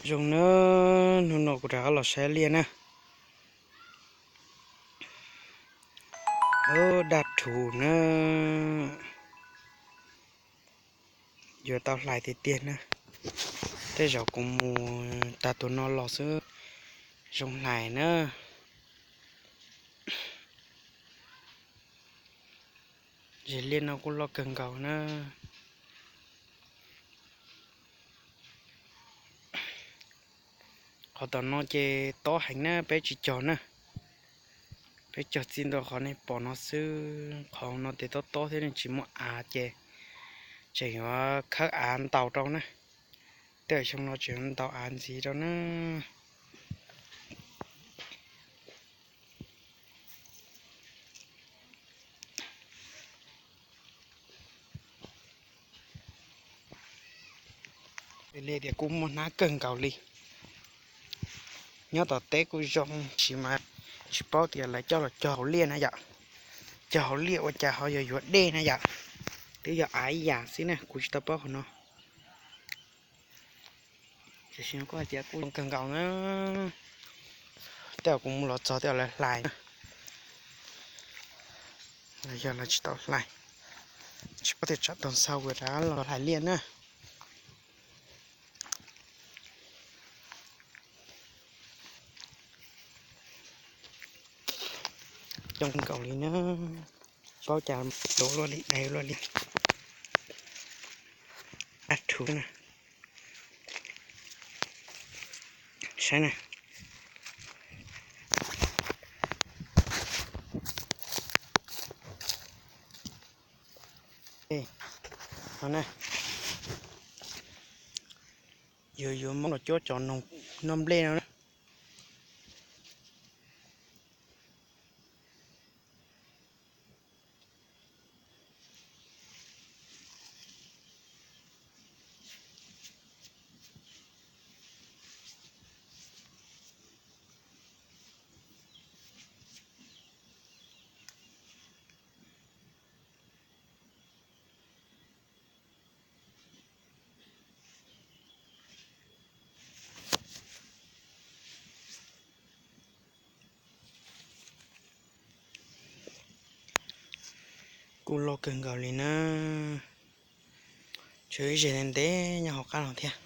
Zoo na, hnub no kuv rov qab los saib liaj na. Daj rhuv na, yuav tau hlais tiag tiag na. Tej zaum kuv mus tag tus no los xwb zoo hlais na. Zes liaj no kuj loj kawg nkaus na. Qhov tom no ces tob heev na, peb tsis cog na. Peb cog txij ntua qhov nej pom no xwb, qhov no ces tob tob thiab nej tsis muaj av ces tseem yuav khawb av ntaus rau na. Tej xyoo no tseem yuav ntaus av ntxiv rau na. Li tias kuj muaj hnab kawg nkaus li. Nyob tom teb kuj zoo, tab sis mas tsis paub tias lawv coj los cog hauv liaj na yom. Cog hauv liaj ua cas ho yog yuav dej na yom. Twb yog av ib yam xwb na, kuv tsis tau paub qhov no. Tiam sis kuj hais tias kuj zoo kawg nkaus na. Tej zaum kuv mus los txog tej zaum lawv hlais na. Los yog lawv tsis tau hlais, tsis paub tias tsam tag xaus kuv rov los hlais liaj na. Coob kawg nkaus li na, paub cas luav luaj li, dai luaj li. Daj rhuv na, saib na. No na, yuav yuav muab los cuab cov noog noj nplej no na. Kuj loj kawg nkaus li na. Tshuav ib zeg ntev nyob hauv qab no thiab.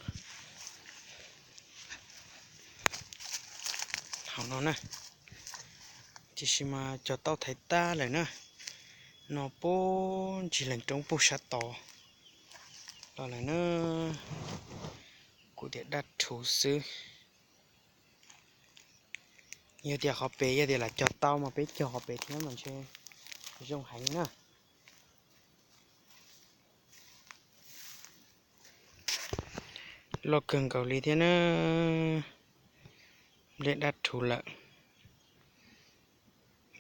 Hauv no na, tiam sis mas cog tau thaiv tag lawm na. No puag ntsis lees roob puag sab tod los lawm na. Kuv tias daj rhuv xwb. Yog tias qhov pem yog tias lam cog tau mas peb cog qhov pem thiab mas ntshe zoo heev na. Loj kawg nkaus li thiab na. Nplej daj rhuv lawm,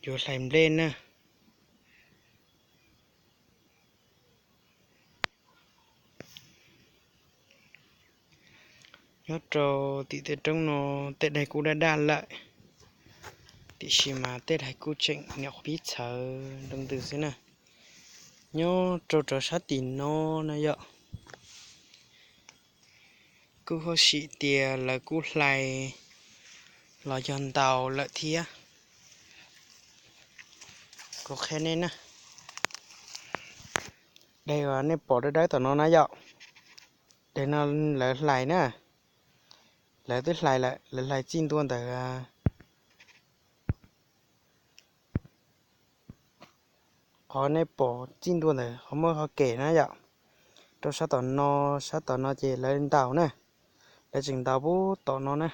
yuav hlais nplej na. Nyob rau tim tej roob no tej daig kuj daj daj lawm, tiam sis mas tej daig kuj tseem nyuam qhuav pib txhawv nroo ntws xwb na. Nyob rau rov sab tim no na yom, kuj haj sim tias lawv kuj hlais los yog ntaus lawm thiab. Kuv qhia nej na, daig uas nej pom dawb dawb tom no na yom, daig no lawv hlais na, lawv twb hlais lawm, lawv hlais txij ntua ntawm qhov nej pom txij ntua ntawm qhov muaj qhov kem na yom, rau sab tom no, sab tom no ces lawv ntaus na, lawv tseem ntaus puag tom no na,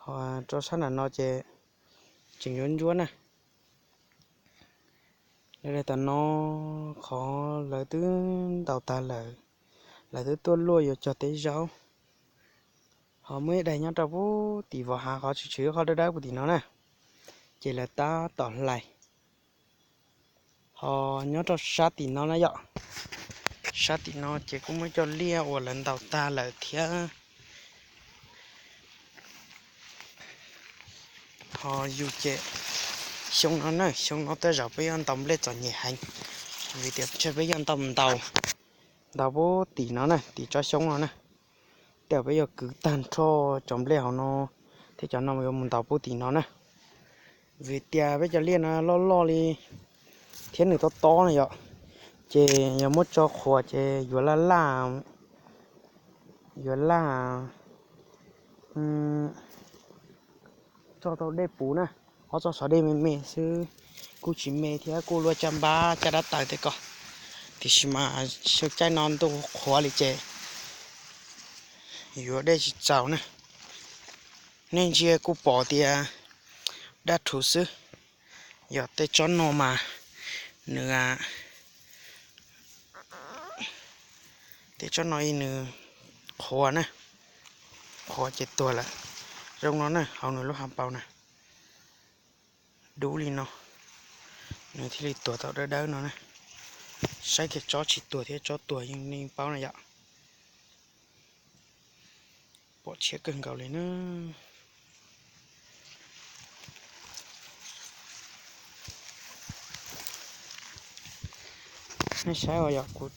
ho rau sab nram no ces tseem yuav ntsuab na. Lawv daig tom no qhov lawv twb ntaus tag lawm, lawv twb tuaj luaj yuav cog teb zaub. Ho muaj ib daig nyob rau puag tim vos hav qhov tshwm tshwm qhov dawb dawb puag tim no na, ces lawv tab tom hlais. Ho nyob rau sab tim no na yom, sab tim no ces kuj muaj cov liaj uas lawv ntaus tag lawm thiab. Ho yus ces xyoo no na, xyoo no tej zaum peb yuav ntaus nplej txom nyem heev, vim tias ntshe peb yuav ntaus ntaus, ntaus puag tim no na, tim tsob xyoob no na. Tej zaum peb yuav kwv tag nrho cov nplej hauv no thiab cov no yuav mus ntaus pub tim no na. Vim tias peb cov liaj no loj loj li thiab nws tob tob na yom, ces yog muab tso qhuav ces yuav laj laj, yuav laj tso tau dej puv na. Ob txoj xov dej me me xwb, kuj tsis me thiab, kuj luaj caj npab caj dab taws tej ko. Tiam sis mas xyoo caij no ntuj qhuav li ces yuav dej tsis txaus na. Nej ntsia kuj pom tias daj rhuv xwb. Yog tej tsob no mas nws, tej tsob no nws qhuav na, qhuav ces tuag lawm. Zoo no na, hauv nws lub hav npau na, dub li no, nws thiaj li tuag tau dawb dawb no na. Saib kiag tsob tsis tuag thiab tsob tuag yeej nej paub na yom. Pom tshiab kawg nkaus li na. Nej saib os yom, kuv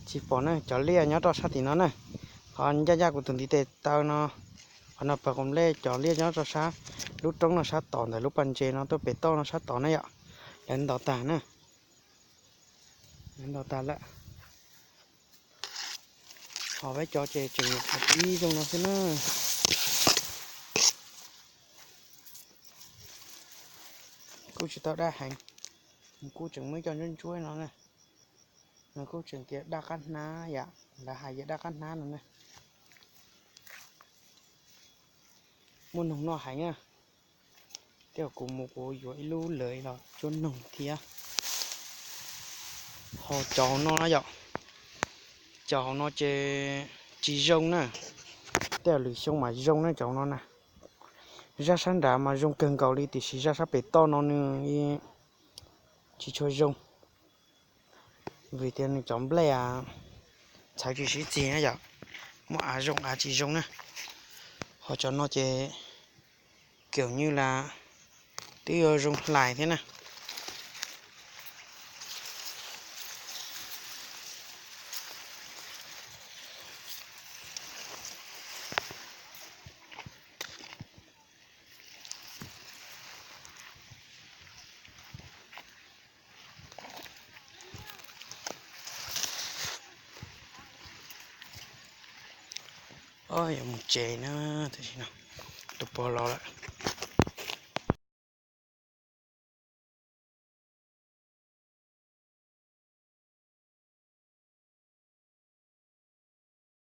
tsis pom na, cov liaj nyob rau sab tim no na. Qhov ncaj ncaj kuv tus ntiv tes taw no, qhov no pawg qus nplej, cov liaj nyob rau sab lub roob no sab tod ntawm lub pas ntses no tuaj pem toj no sab tod na yom. Lawv ntaus tag na, lawv ntaus tag lawm. Ho peb cov ces tseem nyuam qhuav ib zoo no xwb na. Kuj tsis tau daj heev, kuj tseem muaj ib co ntsuab ntsuab no na. Nws kuj tseem tias daj qab hnab yom, lawv hais tias daj qab hnab no na. Muaj noog noj heev na. Tej zaum kuv mus kuv yuav ib lub lawv los cuab noog thiab. Ho cov hauv no na yom, cov hauv no ces tsis zoo na. Tej zaum lwm xyoo mas zoo na cov hauv no na. Zaj sab nrad mas zoo kawg nkaus li tiam sis zaj sab pem toj no nws tsis tshua zoo. Vim tias nws cov nplej txhawv tsis sib txig na yom, muaj av zoo av tsis zoo na. Ho cov no ces kaum nyuj las twb yuav zoo hlais thiab na. Yuav mus tsev na, tam sim no tus pog los lawm.